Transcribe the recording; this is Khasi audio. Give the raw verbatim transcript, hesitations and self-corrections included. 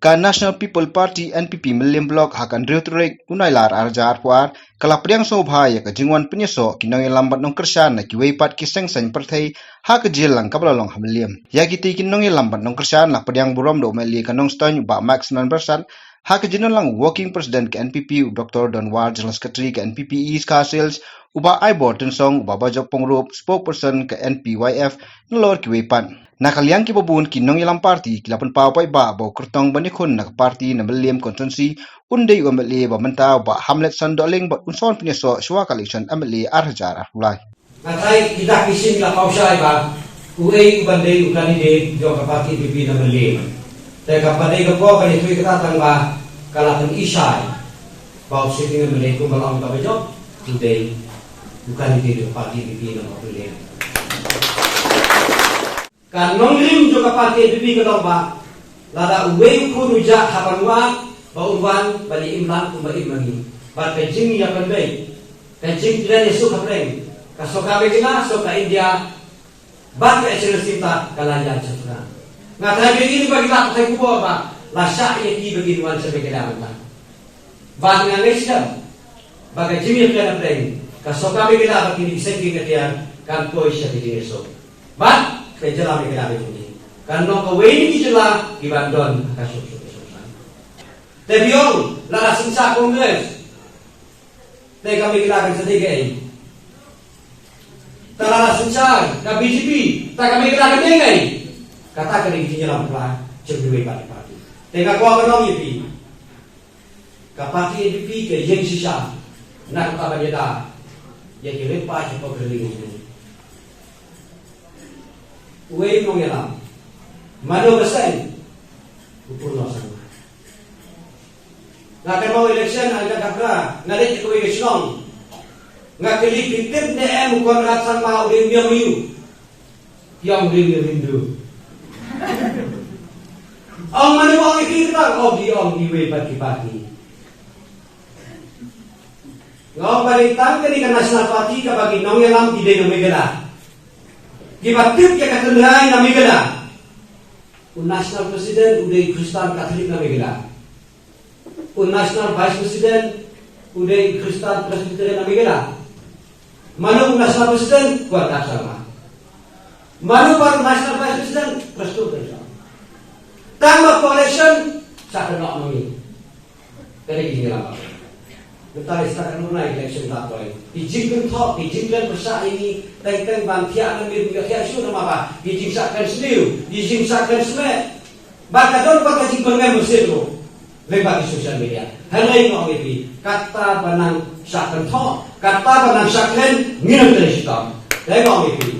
Ka National People Party, N P P, Mylliem Block ha ka hynriew tarik u Nailar ar hajar arphew ar ka la pdiang sngewbha ïa ka jingwan pynïasoh ki nongïalam bad nongkyrshan na kiwei pat ki seng saiñ pyrthei ha ka jingïalang kaba la long ha Mylliem. Ïa kitei ki nongïalam bad nongkyrshan la pdiang burom da u M L A ka Nongstoiñ u Bah Max Nonbarsat, ha ka jingdonlang u Working President ka N P P u Doctor Don War, General Secretary ka N P P East Khasi Hills, u Bah Aibor Tynsong, u Bah Bajop Pongrup, Spokesperson ka N P Y F, nalor kiwei pat. Na ka liang kiba bun ki nongïalam party ki la pynpaw paidbah ba u kyrtong ban ïakhun na ka party na Mylliem Constituency un dei u M L A ba mynta u Bah Hamletson Dohling bad un sa wan pynïasoh shuwa ka election M L A ar hajar arphew lai. Nga tharai kita ki shin la paw shai ba uei uban dei u candidate jong ka party N P P na Mylliem. Te ka pat dei ka por ban ïathuh kata tang ba ka la pyni shai ba u sitting M L A kumba la ong ka Bajop u dei u candidate jong ka party N P P na Mylliem. Ka nongrim jong ka party N P P ka long ba lada uwei u khun u jah ha ban wad ba un wan ban ïa im lang kumba im ma ngi. Bad ka jingïapynbeit, ka jingkren ïasuk hapdeng ka sorkar Meghalaya, sorkar India bad ka H R C ta ka la ïaid sha Sudan. Nga tharai ba ïa ki ba ki la pathai khubor ba la shah ïa ki ba kin wan sha Meghalaya mynta. Bad nga ngeit skhem ba ka jingïakren hapdeng ka sorkar Meghalaya bad kine ki seng kieng atiar kan poi sha ka jingïasoh. Bad ka jylla Meghalaya ka jong ngi kan long kawei na ki jylla kiban don ha ka suk suk ka suk san. Te biang lada synshar Congress, te ka Meghalaya kan sa dei kaei? Te lada synshar ka B J P, te ka Meghalaya kan dei kaei? Kata ka dei ka jingïalam pla jong kiwei pat ki party. Te nga kwah ban ong ïa phi, ka party N P P ka ïeng shisha na kata ban ïada ïa ki rympei ki pokri. Uwei u nongïalam, mano ka seng? U Purno Sangma. Nga kynmaw election ha ka Kaprah, nga leit ha kawei ka shnong. Nga kylli phi tip ne em u Conrad Sangma u dei u niam aïu? Ki ong u dei u niam Hindu. Ong mano ba ong ïa phi kata? Ong ki ong kiwei pat ki party. Nga ong ba dei tang kane ka National Party kaba ki nongïalam ki dei na Meghalaya. Kiba tip ïa ka tynrai na Meghalaya. U National President u dei u Khristan Katholik na Meghalaya. U National Vice President u dei u Khristan Presbyterian na Meghalaya. Mano u National President? Conrad Sangma. Mano pat u National Vice President? Prestone Tynsong. Tang ba election sa kynnoh ma ngi. Ka dei ka jingïalam. Mynta i sa ka nongnai election ta poi. Ki jingkynthoh, ki jingkren pyrshah ïa ngi, teng teng ban thiah na miet, ngi thiah shuh namar ba ki jingshah kren sniew, ki jingshah kren smet. Ba ka don ba ka jingpyngem mynsiem ruh lyngba ki social media. Hynrei nga ong ïa phi, kata ba nang shah kynthoh, kata ba nang shah kren, ngin ym trei shitom. Hynrei nga ong ïa phi,